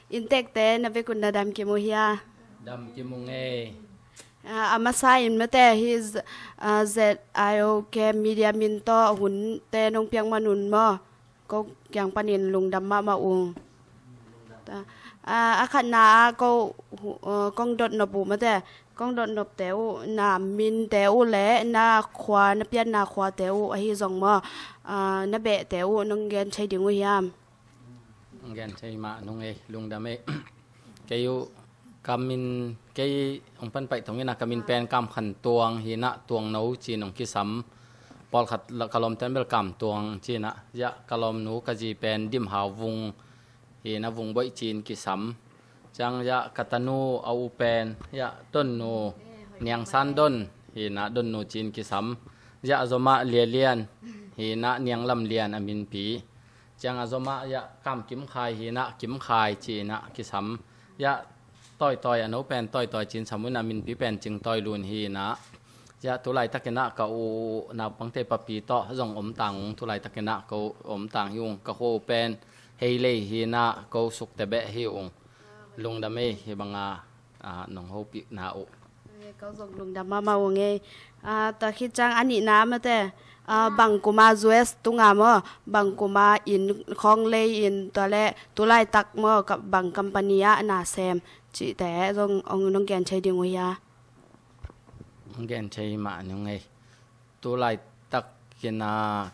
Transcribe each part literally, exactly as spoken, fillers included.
Inntekte na vekun na damkim uh hia? Damkim uh ngei. Ah, a masa in mate hi z-, ah, Z I O K media min tawh hunte nong piak manun maw, ko kiang panin lungdam mahmah ung. Ta, ah, a khatna ah ko hu-, ah, kong dotnop uh mate, kong dotnopte uh, na minte uh le na khua, na pianna khuate uh ahi zong maw, ah, na behte uh nong gen thei ding uh hiam? Gen thei mah nung ei, lungdam ei. Kei uh, ka min, kei hong pan paih thong inah, ka min pen Kam Khan Tuang hi inah, Tuang No ci-in hong kisam. Pawlkhat la ka lawmten bel Kam Tuang ci inah. Yah, ka lawmnu ka zi pen Dim Hau Vung hi inah, Vung Boih ci-in kisam. Ciang yah, ka tanu a u pen yah, Ton Nu, Niang San Don hi inah, Don Nu ci-in kisam. Yah, a zomah Lia Lian hi inah, Niang Lam Lian a minpi. Ciang a zomah yah, Kam Kim Khai hi inah, Kim Khai ci inah kisam. Yah, Tawi Tawi, a no pen Tawi Tawi ci-in sam uh inah, minpi pen Cing Tawi Lun hi inah. Yah, tu laitak inah ka u naupangte papi tawh zong om tang ung, tu laitak inah ko om tang hi ung. Ka khua uh pen Hei Lei hi inah, ko Sukte beh hi ung. Lungdam ei, hih banga, ah, nong hopihna uh. Eh, ko zong lungdam mahmah ung ei. Ah, tua khit ciang a nihna mate, ah, bang kuma U S tunga maw, bang kuma inn khawng lei in, tua le tu laitak maw, ka-, bang company ah na sem cihte zong hong nong gen thei ding uh hia? Hong gen thei mah nung ei. Tu laitak inah,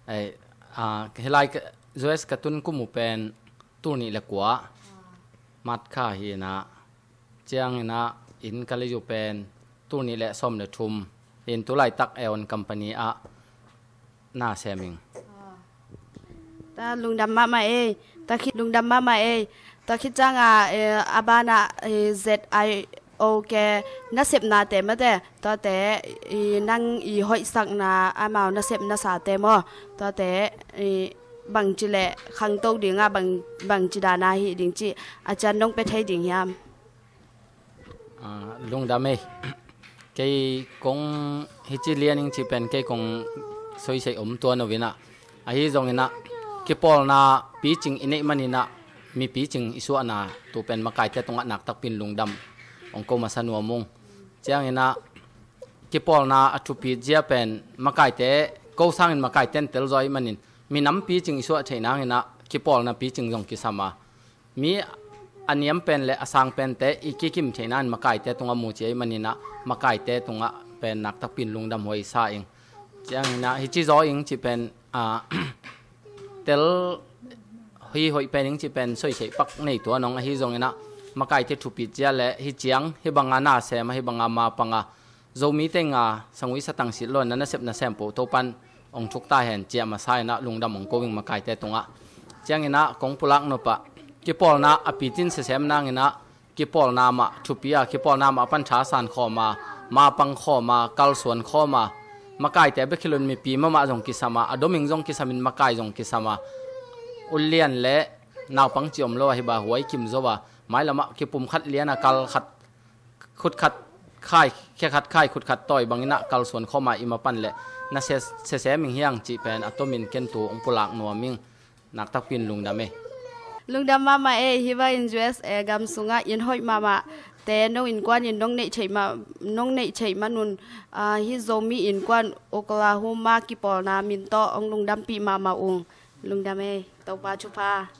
ei, ah, hih lai ka, U S ka tun kum uh pen tul nih le kua, March kha hi inah. Ciang inah inn ka lei uh pen tul nih le sawm le thum. Inn tu laitak Aeon company ah na sem ing. Ta lungdam mahmah ei. Ta khit lungdam mahmah ei. Ta khit ciang a, eh, a banah, eh, Z I O K nasepnate mate, tuate, eh, nang i hoihsakna, amau nasep nasate maw, tuate, eh, bangci le khangto ding a, bang, bangci dana hi ding cih a cian nong pia thei ding hiam? Ah, lungdam ei. Kei kong hici lian ing cih pen kei kong soisei om tuan uh inah. Ahi zong inah, kipawlna picing i neih man inah, mi picing i suahna tu pen makaite tungah naktakpin lungdam hong ko masa nuam ung. Ciang inah, kipawlna a thupit zia pen makaite, ko sangin makaite in telzaw ahih manin, minam picing i suah theih nang inah, kipawlna picing zong kisam a, mi a niam pen le a sang pente i kikim theihna in makaite tungah mu ci ahih man inah, makaite tungah pen naktakpin lungdam huai sa ing. Ciang inah hici zaw ing cih pen, ah, tel hi hoih pen ing cih pen soisei pak nei tuan ung, ahi zong inah makaite thupit zia le hih ciang, hih banga na sem a, hih banga ma pang a, Zomite nga sangui satang silh lo na nasep nasem poh Topan hong thuk ta hen ci-a masa inah lungdam hong ko ing makaite tungah. Ciang inah kong pulak nop ah, kipawlna a pitin sesem nang inah, kipawlna mah thupi a, kipawlna mah pan tha san khawm a, ma pang khawm a, kalsuan khawm a, makaite bek hi lo in mipi mahmah zong kisam a, a dom ing zong kisam in makai zong kisam a, ulian le naupang ci om lo a, hih bang huai kim zo a, mailam ah kipum khat lian a, kal khat khut khat khai, khe khat khai, khut khat tawi bang inah kalsuan khawm a, i ma pan le na se, sesem ing hiang cih pen a tomin ken tu hong pulak nuam ing. Naktakpin lungdam ei. Lungdam mahmah ei. Hih bangin U S A gam sungah inn hoih mahmahte nong innkuan in nong neih theih mah, nong neih theih manun, ah, hih Zomi Innkuan Oklahoma kipawlna min tawh hong lungdampih mahmah ung. Lungdam ei. Topa thupha.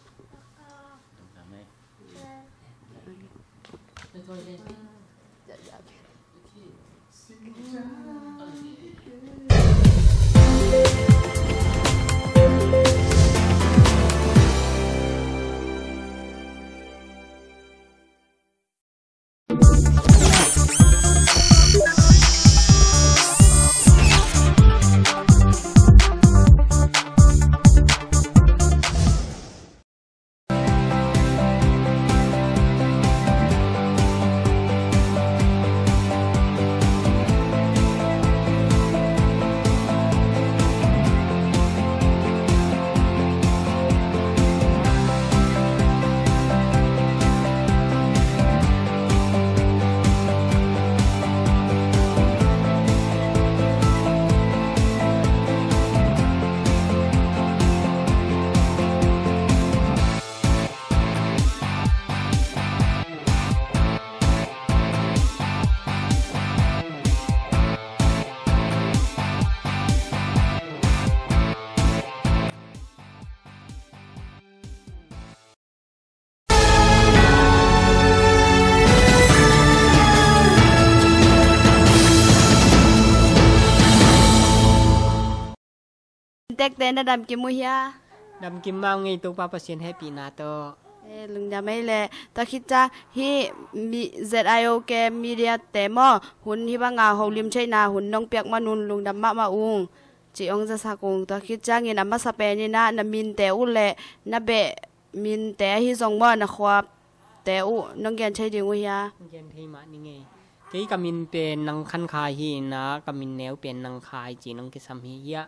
Tekte na damkim uh hia? Damkim mah ung ei, Topa Pasian hehpihna tawh. Eh, lungdam ei leh. Tua khit ciang hih mi-, Z I O K media te maw, hun hih banga holim theihna hun nong piak man un lungdam mahmah ung. Ci ong zasak ung. Tua khit ciangin a masa penin ah na minte uh leh na beh minte ahi zong maw, na khuate uh nong gen thei ding uh hia? Gen thei mah ning ei. Kei ka min pen Nang Khan Khai hi in ah, ka min neu pen Nang Khai ci-in hong kisam hi. Hiah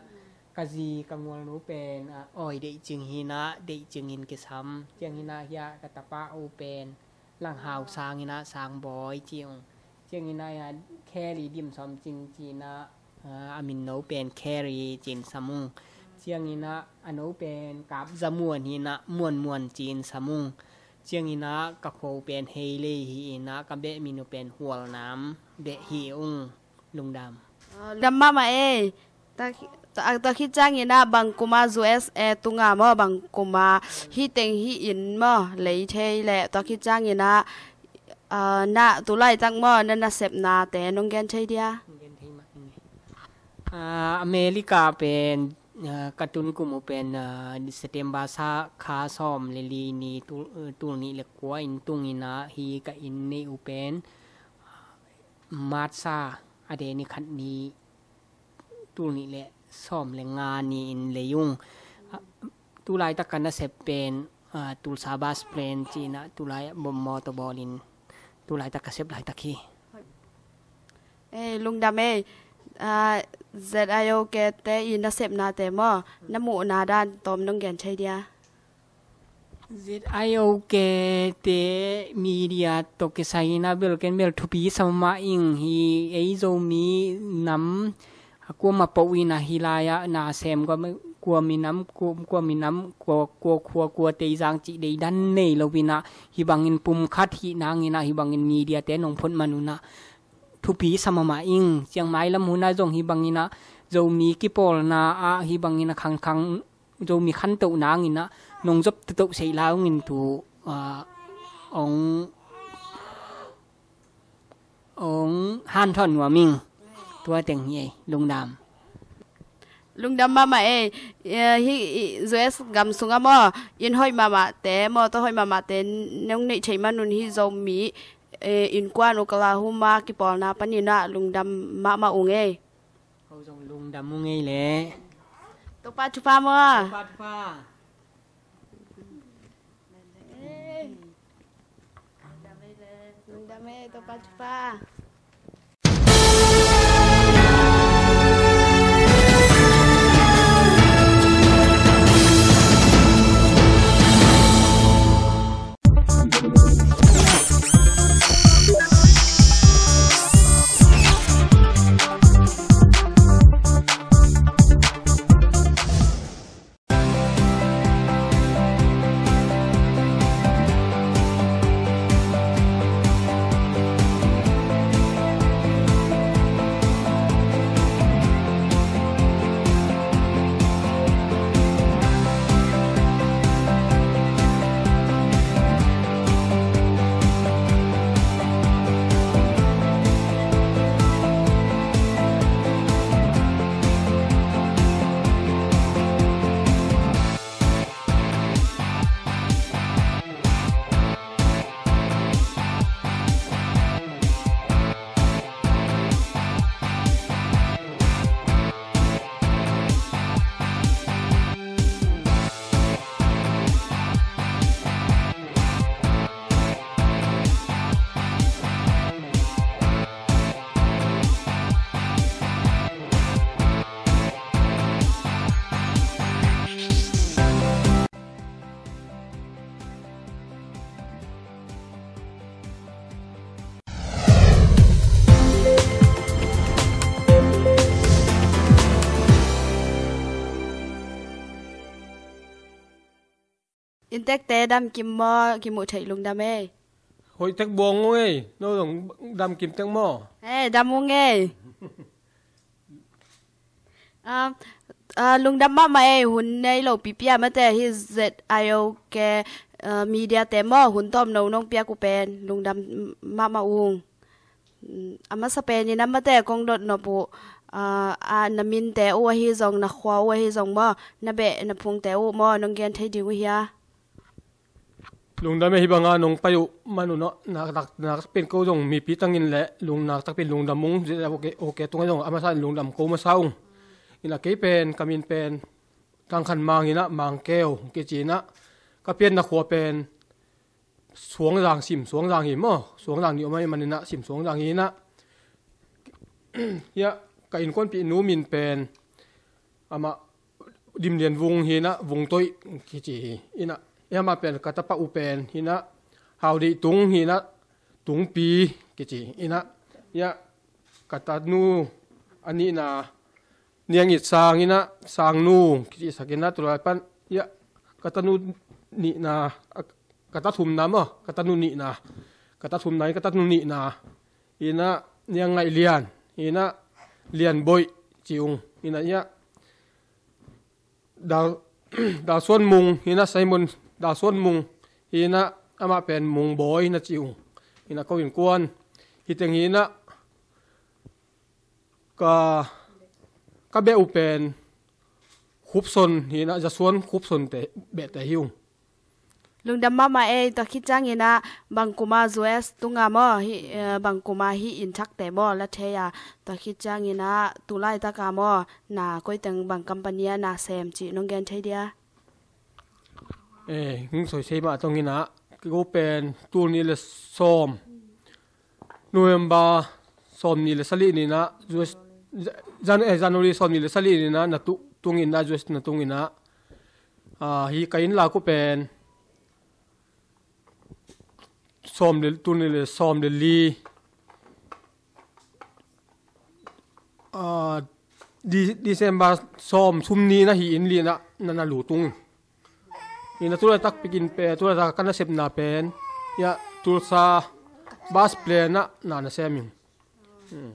ka zi ka ngualnu pen, ah, Awi Deih Cing hi in ah, Deih Cing in kisam. Ciangin ah hiah ka tapa uh pen Lang Hau Sang hi in ah, Sang Bawi ci ung. Ciangin ah hiah Kheli Dim Sawm Cing ci in ah, ah, a min no pen Kheri ci-in sam ung. Ciangin ah a no pen Kap Za Muan hi in ah, Muan Muan ci-in sam ung. Ciangin ah ka khuau pen Hei Lei hi in ah, ka beh min uh pen Hual Nam beh hi ung. Lungdam. Ah, lungdam mahmah ei. Tua, tua, tua khit ciangin ah bang kuma U S A tunga maw, bang kuma hih teng hih in maw lei thei leh, tua khit ciangin ah, ah, na tu laitak maw, na nasepnate nong gen thei dia? Gen thei mah ning ei. Ah, America pen, ah, ka tun kum uh pen, ah, September sa kha sawm le li ni, tul, tul nih le kua in tung in ah, hih ka inn neih uh pen March a deni khat ni, tul nih le sawm le nga ni-in lei ung. Ah, tu laitak ka nasep pen, ah, Tulsa Bass Plains ci-in ah, tu lai ah bom mawtaw bawlin tu laitak ka sep laitak hi. Eh, lungdam ei. Ah, Z I O K te i nasepnate maw, na muhna dan tawm nong gen thei dia? Z I O K te media tawh kisai in ah bel ken bel thupi sa mahmah ing. Hih ei Zomi nam a kuamah peuh in ah hih lai-ah nasem kua, kua minam, kua, kua minam, kua, kua khua, kua teizang cih deidan nei lo in ah, hih bangin pumkhat hih nangin ah, hih bangin media te nong phot man un ah thupi sa mahmah ing. Ciang mailam hun ah zong hih bangin ah Zomi kipawlna ah hih bangin ah khangkhang Zomi khantoh nangin ah nong zop toto sei la ung in tu, ah, ong, ong hanthawn nuam ing. Tua teng hi ei, lungdam. Lungdam mahmah ei. Eh, hih, hih U S gam sungah maw, inn hoih mahmahte maw, tawh hoih mahmahte nong neih theih man un hih Zomi, eh, innkuan Oklahoma kipawlna panin ah lungdam mahmah ung ei. Ko zong lungdam ung ei leh. Topa thupha maw. Topa thupha. Lungdam ei, Topa thupha. Inntekte damkim maw, kimuh theih lungdam ei. Hoih tek buang ung ei, no zong damkim tek maw. Eh, dam ung ei. Ah, ah, lungdam mahmah ei, hun nei lo pipi a mate hih Z I O K, ah, media te maw, hun tawmno nong piak uh pen lungdam mahmah ung. Mm, a masa penin a mate kong dot nop uh, ah, ah, na minte uh ahi zong, na khua uh ahi zong maw, na beh na phungte uh maw, nong gen thei ding uh hia? Lungdam e, hih banga nong pai uh man uh nawh. Nak, nak, nak pen ko zong mipi tangin le lung, nak takpi lungdam ung. Zia, ok, ok, tungah zong a masa in lungdam ko masa ung. Ina kei pen, ka min pen Tang Khan Mang ina, Mang Keu kici ina, ka pianna khua pen Suangzang, Sim Suangzang hi maw. Suangzang nih om ahih man ina, Sim Suangzang hi ina. Hia, ka innkuanpih nu min pen amah Dim Lian Vung hi ina, Vung Toih kici hi ina. Hia, amah pen ka tapa uh pen hi ina, Hau Deih Tung hi ina, Tungpi kici hi ina. Hia, ka tanu a nihna Niang It Sang ina, Sang Nu kici sak ina, tulai pan. Hia, ka tanu nihna, a, ka ta thumna maw, ka tanu nihna, ka ta thumna, ka tanu nihna ina, Niang Ngaih Lian ina, Lian Boih ci ung ina. Hia, Dal, Dal Suan Mung ina, Simon Dal Suan Mung ina, amah pen Mung Bawi na ci ung ina. Ko innkuan hi teng hi ina, ka, ka beh uh pen Khup Son hi ina, Za Suan Khup Son te, behte hi ung. Lungdam mahmah ei. Tua khit ciang ina bang kuma U S tunga maw, hih, eh, bang kuma hih inn thakte maw la thei a, tua khit ciang ina tu laitaka maw, na koi teng bang company a na sem cih nong gen thei dia? Eh, hing soi sei mah tong ina, ko pen tul nih le sawm, November sawm nih le sagih ni ina, U S, Jan-, eh, January sawm nih le sagih ni ina na tu, tung ina, U S na tung ina. Ah, hih ka inn lak uh pen sawm le, tul nih le sawm le li, ah, Di-, December sawm, sum ni na hi in li na, na, na lu tung. Ina tulaitak pikin pe, tulaitak ka nasepna pen, hia, Tulsa bus stand ah na, na sem ing. Hmm.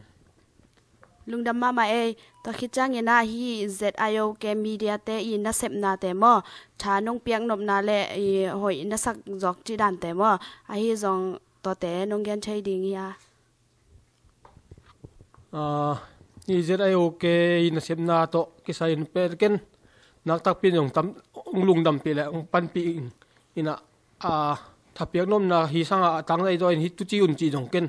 Lungdam mahmah ei. Tua khit ciang ina hih Z I O K media te i nasepnate maw, tha nong piak nopna le i hoih na sak zawk cih dante maw, ahi zong tuate nong gen thei ding hia? Ah, hih Z I O K i nasepna tawh kisai in pen ken nak takpi in zong tam, hong lungdampih le hong panpih in, ina, ah, thapiak nopna hi sanga a tanglai zaw in hih tuci un cih zong ken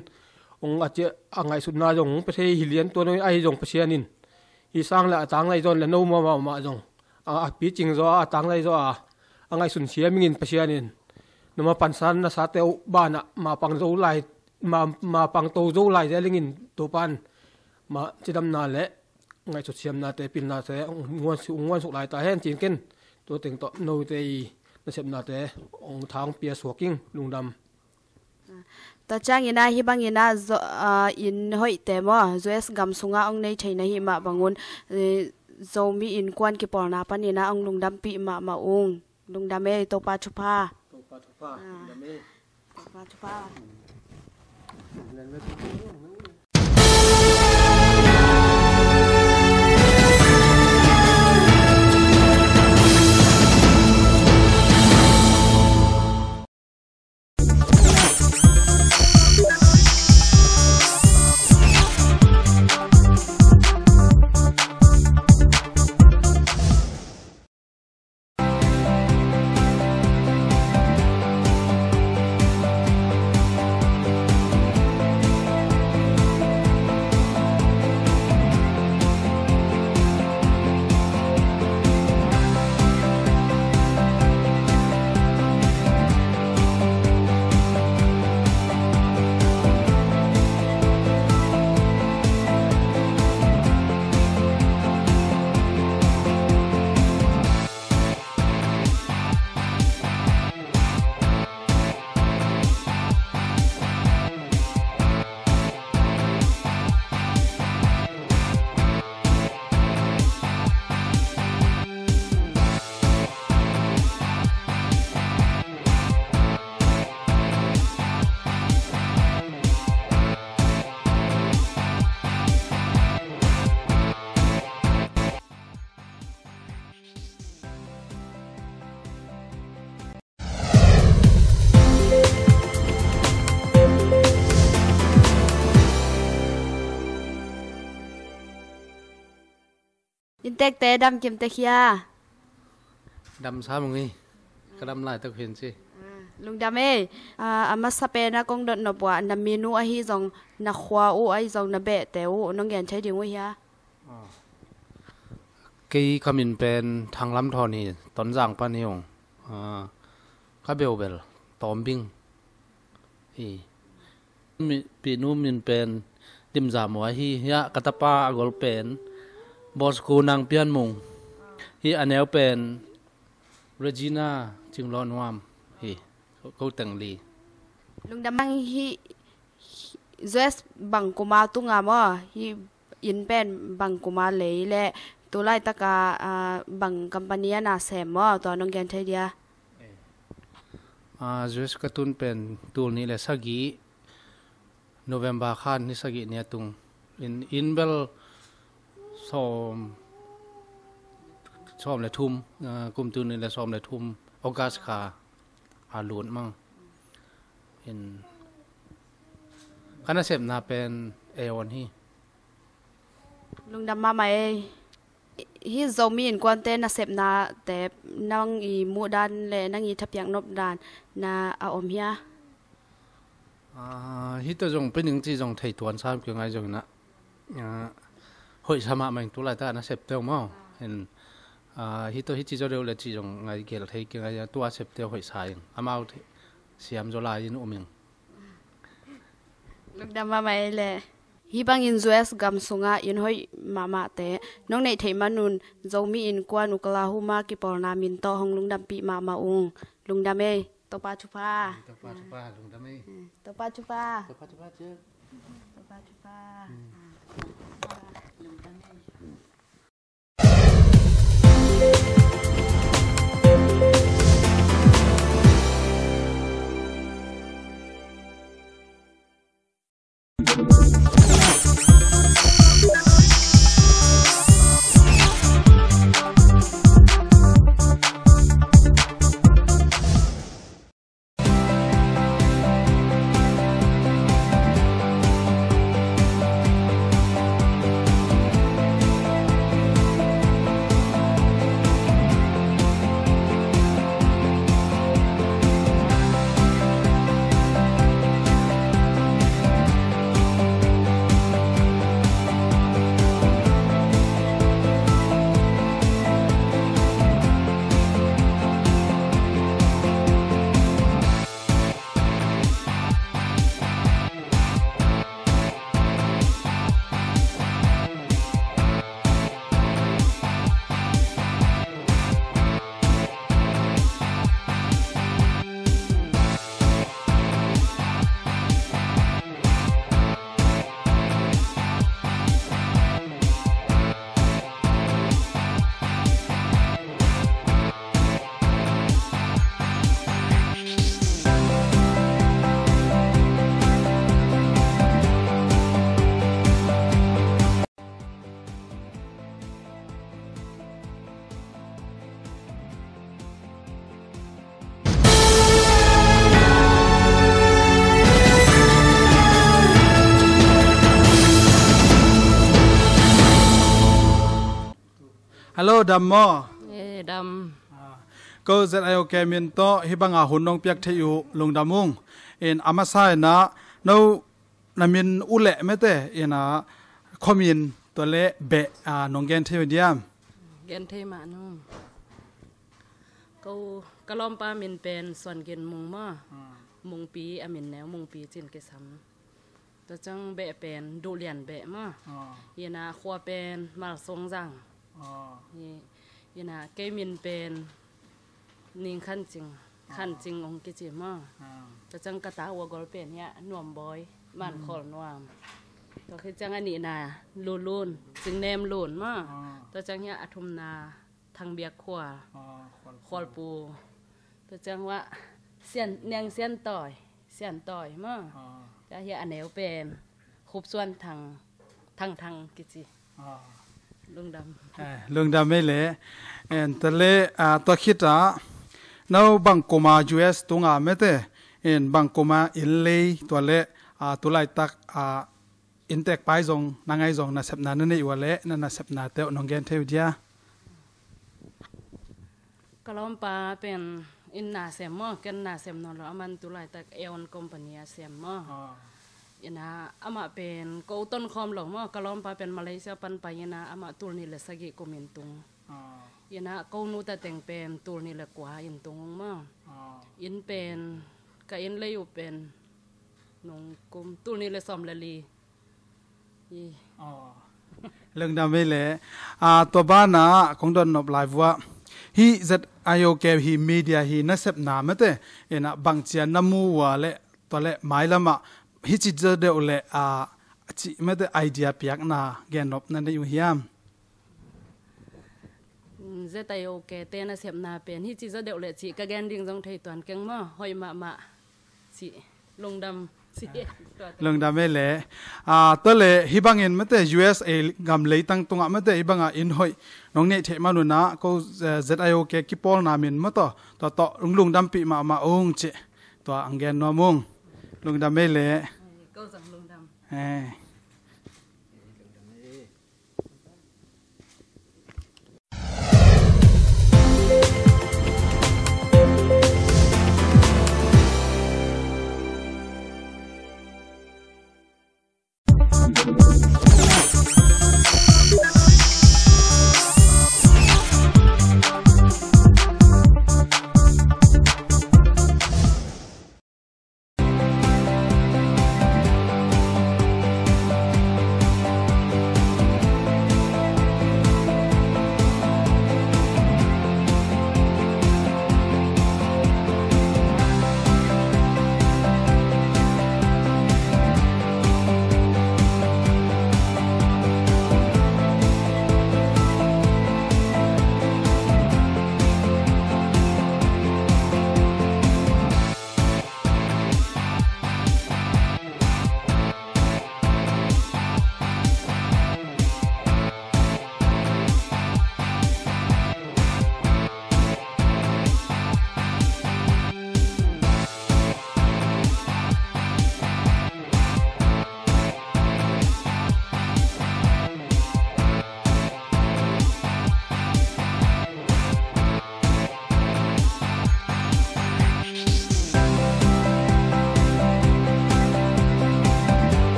hong a ci a, ngaihsutna zong hong pia thei hi lian tua no in, ahi zong Pasian in hi sang le a tanglai zaw in le no mahmah zong a, a picing zaw a, a tanglai zaw a, a ngaihsun siam ing in Pasian in noma pansan nasate uh banah ma pang zo lai, ma, ma pang to zo lai zel ing in Topan ma cidamna le ngaihsut siamnate, pilnate hong nguan su-, hong nguan suk lai ta hen cin ken. Tua teng tawh note i nasepnate hong tha hong pia suak ing. Lungdam. Tua ciang ina hih bang ina zo-, ah, inn hoihte maw, U S gam sunga hong nei theina hih mah bangun, eh, Zomi innkuan kipawlna pan ina hong lungdampih mahmah ung. Lungdam ei, Topa thupha. Topa thupha. Ah. Lungdam ei. Topa thupha. Inntekte dam kim tek hia? Dam sam ung hi. Ka dam laitak hin ci. Ah, lungdam ei. Ah, a masa pen a kong dot nop uh ah, na min uh ahi zong, na khua uh ahi zong, na behte uh nong gen thei ding uh hia? Ah. Kei ka min pen Thang Lam Thawn hi, Tonzang pan hi ung. Ah, ka beh uh bel Tawmbing hi. Mi, pinu min pen Dim Za Mua hi. Hiah ka tapa a gol pen Bosco Nang Pian Mung hi. A neu pen Regina Cing Law Nuam hi. Ko, ko teng li. Lungdam. Nang hih U S bang kum a tung a maw, hih inn pen bang kum a lei leh tu laitak a, ah, bang company a na sem maw, tua nong gen thei dia? Ah, U S ka tun pen tul nih le sagih, November kha ni sagih ni a tung. Inn, inn bel sawm, sawm le thum, ah, kum tul nih le sawm le thum, August kha a lut mang. Inn ka nasepna pen Aeon hi. Lungdam mahmah ei. Hih Zomi Innkuante nasepnate nang i muhdan le nang i thapiak nopdan na a om hia? Ah, hih tawh zong pen ning ci zong thei tuan sam kei ngai zong inah, ah, hoih sa mahmah ing tu laitak a nasepte uh maw. In, ah, hih tawh hih ci zaw deuh le ci zong ngai gel thei kei ngai, tua septe uh hoih sa ing. Amau siam zaw lai in um ing. Lungdam mahmah ei leh. Hih bangin U S gam sungah inn hoih mahmahte nong neih theih manun Zomi Innkuan Oklahoma kipawlna min tawh hong lungdampih mahmah ung. Lungdam ei. Topa thupha. Topa thupha, lungdam ei. Topa thupha. Topa thupha, Topa thupha. Lungdam ei. Hello, dam maw? Eh, dam. Ah, ko Z I O K min tawh hih banga hun nong piak theih uh lungdam ung. In a masa inah no na min uh leh mete inah khuamin tua leh beh, ah, nong gen thei uh diam? Gen thei mah nung. Ko, ka lawmpa min pen Suan Gin Mung maw. Ah. Mungpi a min neu, Mungpi cin kisam. Tua ciang beh pen Duhlian beh maw. Ah. Inah khua pen Malsawng Zang. Ah. Hi, inah kei min pen Ning Khan Cing, Khan Cing ong kici maw. Ah. Tua ciang ka ta ua gol pen hiah Nuam Bawi, Man Khawl Nuam. Tua khit ciang a nihna Lu Lun, Cing Nem Lun maw. Ah. Tua ciang hiah a thumna Thang Biak Khua, ah, Khual Pu. Khual Pu. Tua ciang uah Sian, Niang Sian Tawi, Sian Tawi maw. Ah. Tua hiah a neu pen Khup Suan Thang, Thang Thang kici. Ah. Lungdam. Eh, lungdam ei leh. En, tua leh, ah, tua khit ah no bang kum a U S tung a mete, en, bang kum a inn lei, tua leh, ah, tu laitak, ah, Inntek pa i zong, nang a i zong nasepna na neih uh a leh, na nasepnate uh nong gen thei uh dia? Ka lawmpa pen inn na sem maw, ken na sem nawn lo, aman tu laitak Aeon company a sem maw. Ah. Ina amah pen ko tonkhawm lo maw, ka lawmpa pen Malaysia pan pai ina amah tul nih le sagih kum in tung. Ah. Ina ko nu ta teng pen tul nih le kua in tung ung maw. Ah. Inn pen, ka inn lei uh pen nong kum tul nih le sawm le li. Hi. Oh. Lungdam ei leh. Ah, tua banah kong dot nop lai vua, hih Z I O K hih media hih nasepna mate, ina bangcia na mu uh a leh, tua leh mailamah hih ci zaw deuh leh, ah, a cih mate idea piakna gen nop na nei uh hiam? Z I O K te nasepna pen hih ci zaw deuh leh cih ka gen ding zong thei tuan keng maw, hoih mahmah. Cih, lungdam, cih. Lungdam ei leh. Ah, tua leh hih bangin mate U S A gam leitang tungah mate hih bangah inn hoih nong neih theih man un ah ko, eh, Z I O K kipawlna min maw tawh, tua tawh lungdampih mahmah ung cih tua ang gen nuam ung. Lungdam ei leh. Ko zong lungdam. Eh.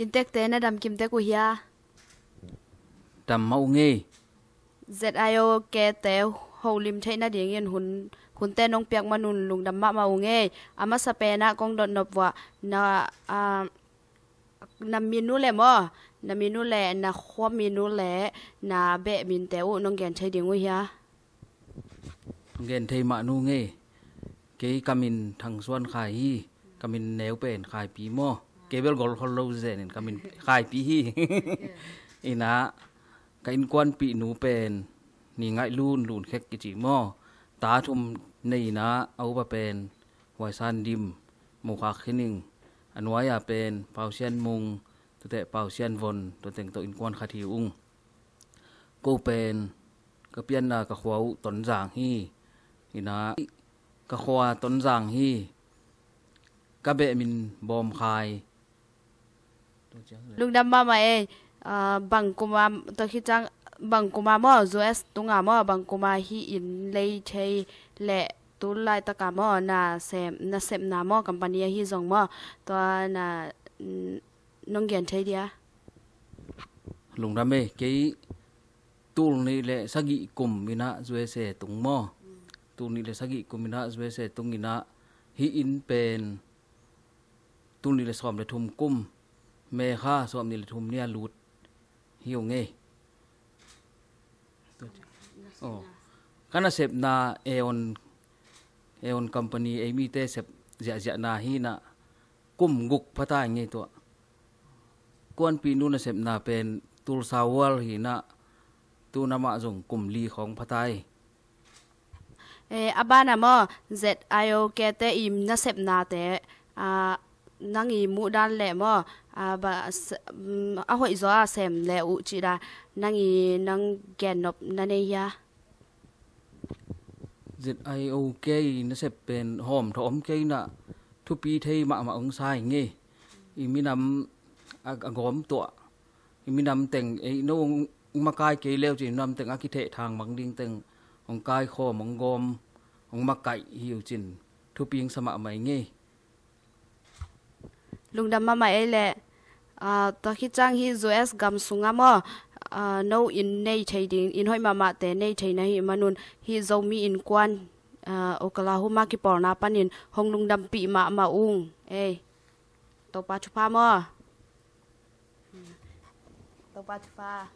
Inntekte na dam kim tek uh hia? Dam mah uh ngei. Z I O K te holim theih nadingin hun, hunte nong piak man un lungdam mahmah uh ngei. A masa penah kong dot nop vua, na, ah, na min uh leh maw, na min uh leh, na khua min uh leh, na beh minte uh nong gen thei ding uh hia? Nong gen thei mah nu ngei. Kei ka min Thang Suan Khai hi, ka min neu pen Khaipi maw. Kei bel gol khol lo zenin ka min Khaipi hi. Ina, ka innkuanpih nu pen Ni Ngaih Lun, Lun Khek kici maw. Ta thum nei ina, a upa pen Huai San Dim, Mukhak Khining, a nuai-a pen Pau Sian Mung, tute Pau Sian Von, tua teng tawh innkuan khat hi ung. Ko pen ka pianna ka khua uh Tonzang hi. Ina, ka khua Tonzang hi. Ka beh min Bawm Khai. Lungdam mahmah ei. Ah, bang kuma, tua khit ciang bang kuma maw, U S tunga maw, bang kuma hih inn lei thei leh tu laitaka maw, na sem, na sepna maw, company ahi zong maw, tua na, mm, nong gen thei dia? Lungdam ei, kei tul nih le sagih kum ina U S A tung maw. Tul nih le sagih kum ina U S A tung ina, hih inn pen tul nih le sawm le thum kum, May kha sawm nih le thum ni a lut hi ung ei. Oh. Ka nasepna Aeon, Aeon company ei mite sep ziahziahna hi na, kum guk pha ta ngei tua. Kuanpih nu nasepna pen Tulsa World hi-in ah, tu-in amah zong kum li khawng pha ta hi. Eh, a banah maw, Z I O K te i nasepnate, ah, nang i muhdan leh maw, ah, ba, s-, mm, a hoihzaw a sem leh uh cih dan, nang i, nang gennop na nei hia? Z I O K i nasep pen hawmthawh om kei in ah, thupi thei mahmah hong sa hi ing ei. I minam a, a gawm tuah. I minam teng, ei, no hong makai kei le uh cin, i minam teng a kithehthang mang ding teng hong kaikhawm, hong gawm, hong makaih hi uh cin, thupi hong sa mahmah ing ei. Lungdam mahmah ei leh, ah, tua khit ciang hih U S gam sungah maw, ah, no inn nei thei ding, inn hoih mahmahte nei thei na hih manun, hih Zomi Innkuan, ah, Oklahoma kipawlna panin hong lungdampih mahmah ung ei. Topa thupha maw. Topa thupha.